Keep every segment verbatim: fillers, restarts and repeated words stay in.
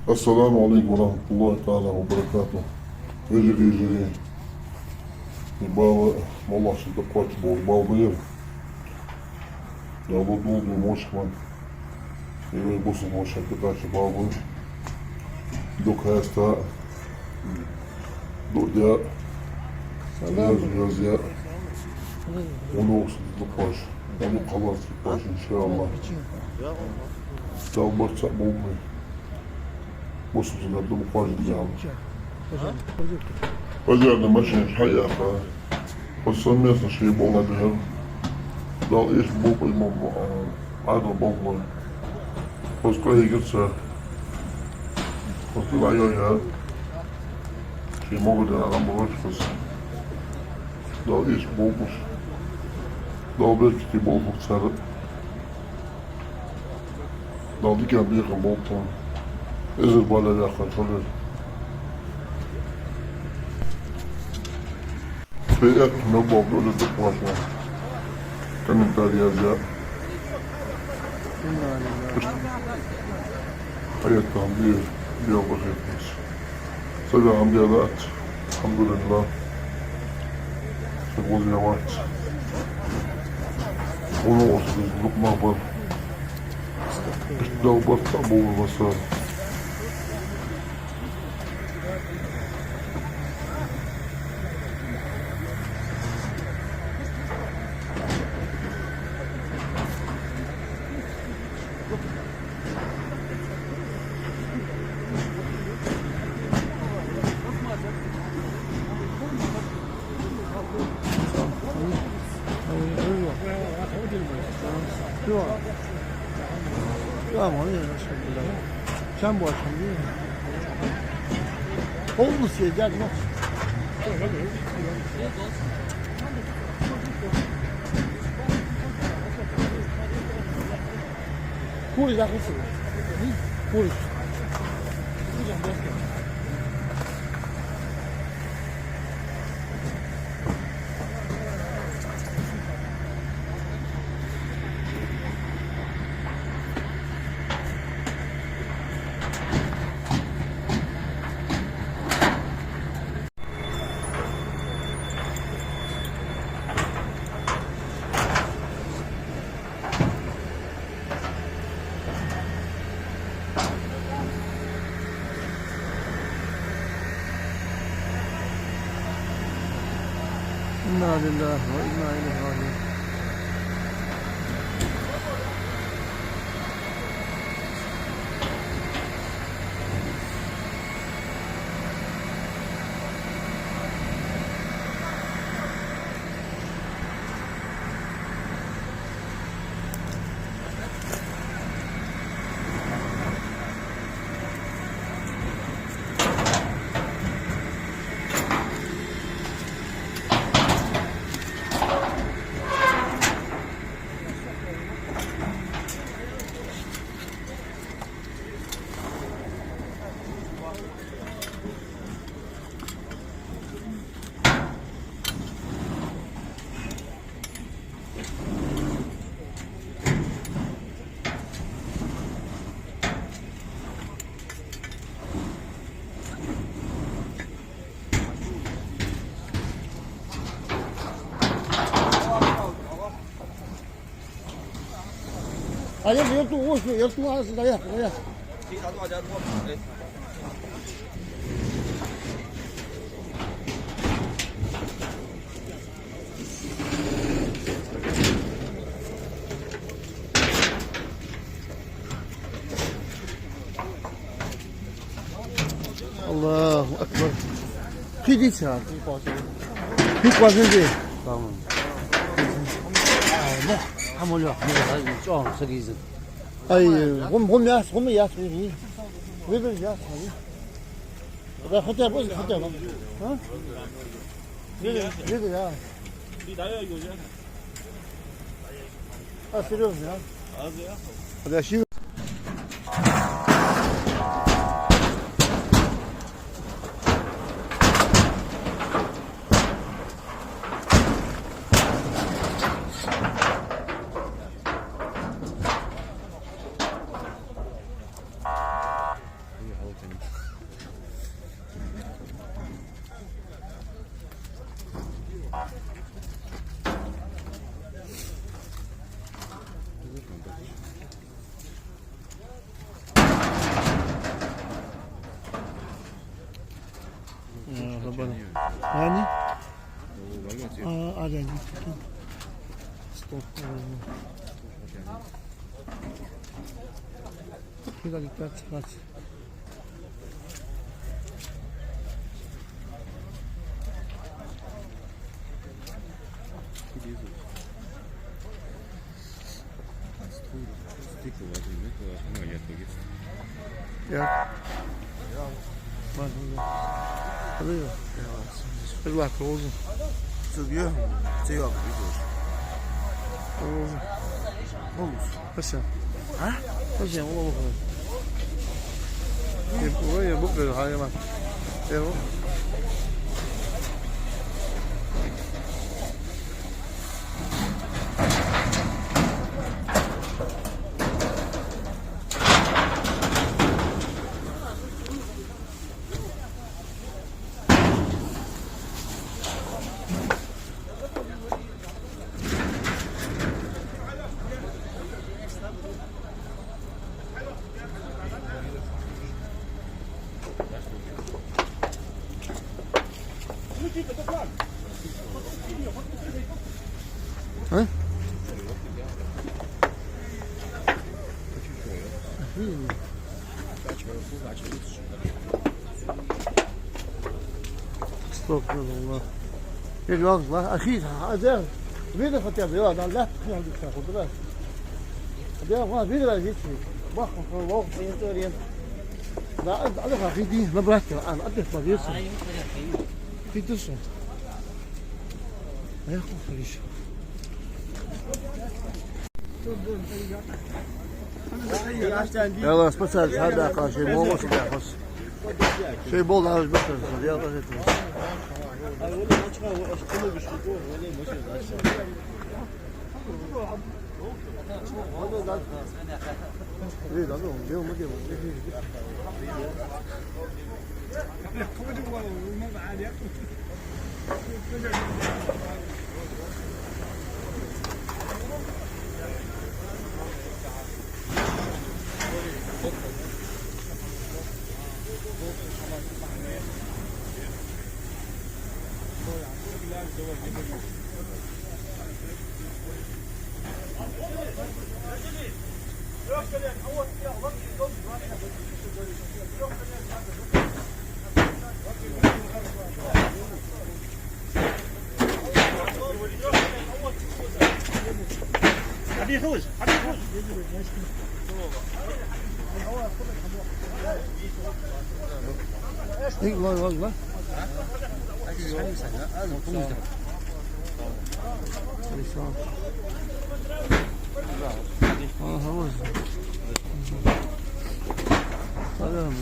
Ассаламу Ӏалайкум ва рахьматуллахӀи таӀала ва баракатухӀ. Вежарий, йижарий, из бала моллагӀчоа дӀакхоачаш бола бала ба ер. Дала дулду мошхман. Из вай бусалба вошас дӀакхоачаш бала ба. Дукха хьаста, дуӀа даь, веза, веза, вуно укхаза дӀакхоачаш, вуно халас дӀакхоачаш, иншааллахӀ. Дала барт цхьа болба вай. Бусалба сагага дуӀа кхоачашде Дала. Пожарни машинаш хьаяьха, хоза совместно шоай болх баьхаб. Дала эшаш болба имам, а, Ӏаьдала болхлой. Хоза къахьийгар цар. Хоза дӀайоайхар. Шоай могаргдар Ӏам бахаш хоза. Дала эшаш болба уж. Дала беркате болба цар. Дала дикан бекхам болба тхона. Эзар бала ваьккхар хилар. Вай аьттув мел болх бе, оза дукха ваша. Комментарий язъяь. Хьаэттача хӀама де, де бахетанца. Сага хӀама де дац. АлхьамдулиллахӀ. Саг вазъяь вац. Вуно укхаза дукха нах бар. Иштта Дала барт цхьа болба вай сага. Tamam, tamam, elhamdülillah. Sen bu akşam değil mi? Olmuş ya, gel, bak. Куры захуцу. Куры. إنا لله وإنا إليه راجعون. А я, я тут, ой, я тут, а, да, я, да, я. الله أكبر. Кхы дийца. Кхы кхоачаш де. Тамам. Ай, мох, хьамол йоах, мох, ай, чӀоагӀа сагийзан. Ай, гӀум, гӀум яц, гӀум яц, вири. Вири яц, ай. Да, хотя бы, хотя бы. А? Вири, вири, я. А, серьёзно, а? Подожди. آه، ربنا. هاني؟ آه، آه، يعني. ستوب. آه. كده ديكتات خلاص. يا. ما هو. حبيبي. الواحد روزن. سوق يوم. سيوم. روزن. خلص. هسه. ها؟ هسه والله بكرة. يبقى وين بكرة الحاجة ما. يلا. ها؟ استغفر الله. يا جماعة، أخي، هذا فيديو خطير، يا، لا، لا، تخيل بك، خد بالك. هذا ما فيديو لا جيت فيه. بخ، بخ، بخ، بخ، بخ. لا، أنت على أخي دي، نبرات، أنا أدرك ما بيصير. في تصل. يا أخي، خليش. يلا، سبتها هذا قال شيء مو، مو شيء يا خص. شيء بول هذا بس، يلا، شيء. حبيب يحوز، حبيب يحوز. إي والله، والله. آه، هو. سلام.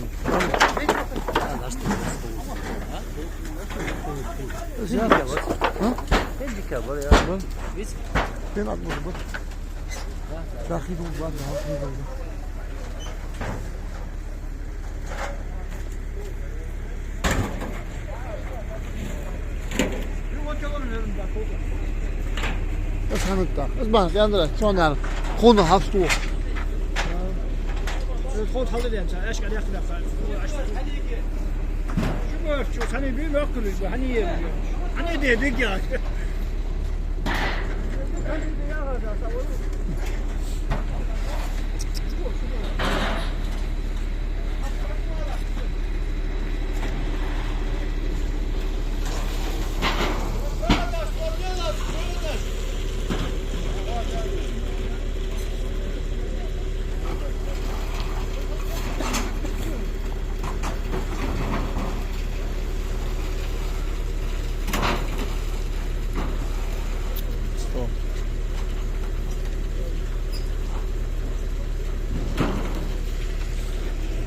ها؟ فين عبد الرب؟ داخل جوا، داخل جوا. بس هنبدأ. بس بان، يا أندريس، شو نعرف؟ خونا حفظوه. خونا حفظوه، يا أندريس، إيش قاعد ياخذ يا خالد؟ شو ما يحكي؟ ثاني بيم يأكل، ثاني يبي. ثاني دي دقيقة.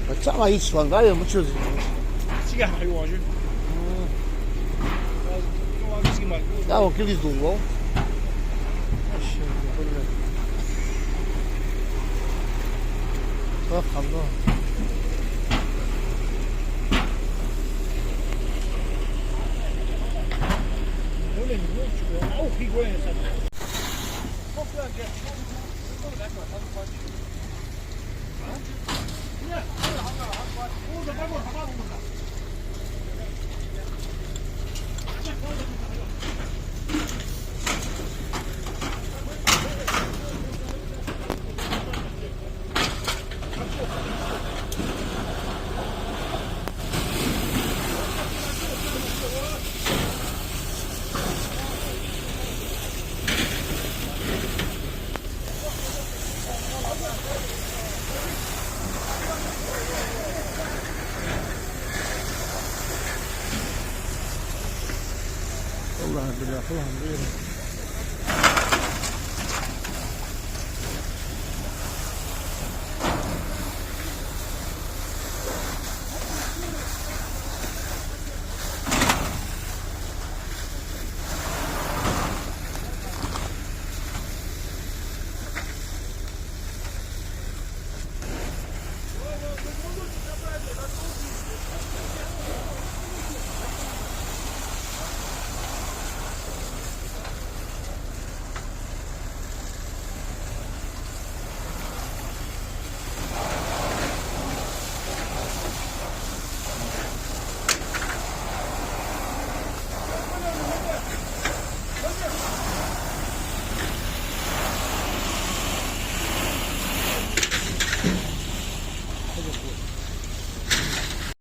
But something like this one, I don't know what you. That one, kill this dude, bro. Fuck, I'm not. والله بالله، اللهم بارك.